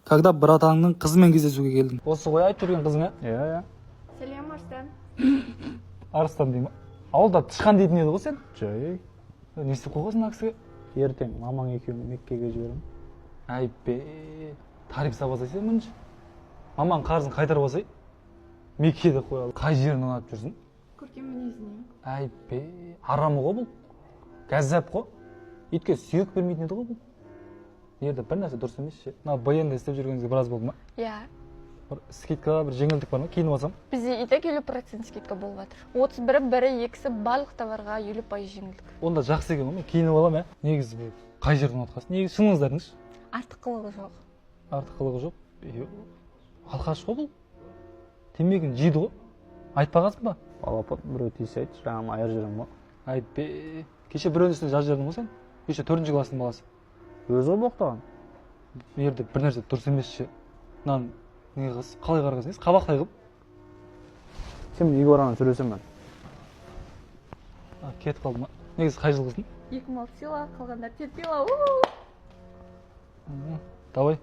Когда братаныңның қызымен кездесуге келдің. Осы ғой айтып жүрген қызың, ә? Иә. Сәлем, Арыстан. Арыстан дей ма? Ауылда тышқан дейтін еді ғой сен. Жай. Не істеп қойғансың мына кісіге? Ертең мамаң екеуін Меккеге жіберемін. Әйбе, тариф салбасай сен мұнша. Мамаң қарызын қайтарып алсай, Меккеде қоялы. Қай жерін ұнатып жүрсің? Көркем мінезіне. Әйбе, арамы ғой бұл, гәззап қой. Итке сүйек бермейтін еді ғой бұл. Мына жерде бір нәрсе дұрыс емес ше. Мына БН-де істеп жүргеніңізге біраз болды ма? Иә. Бір скидка, бір жеңілдік бар ма, киініп алсам? Бізде и так 50% скидка болып жатыр. 31-і, бірі, екісі барлық товарға 50% жеңілдік. Онда жақсы екен ғой, мен киініп аламын, ә. Негізі бұл қай жерден ұнатқансың? Негізі шыныңызды айтыңызшы. Артық қылығы жоқ. Артық қылығы жоқ. Е, алқаш қой бұл, темекіні жейді ғой, айтпағансың ба? Балапан, біреу тисе айтшы, жаңағы айырып жіберемін ғой. Әйбе, кеше біреудің үстіне жазып жібердің ғой сен, еще төртінші класстың баласы. Өзі ғой боқтаған. Мына жерде бір нәрсе дұрыс емес ше. Мынаны не қыз қалай қарағансың, несі қабақтай қылып? Сен үйге барғанда сөйлесемін мен. А, кетіп қалды ма? Негізі қай жылғысың? 2006 сила, қалғандар терпила. Давай.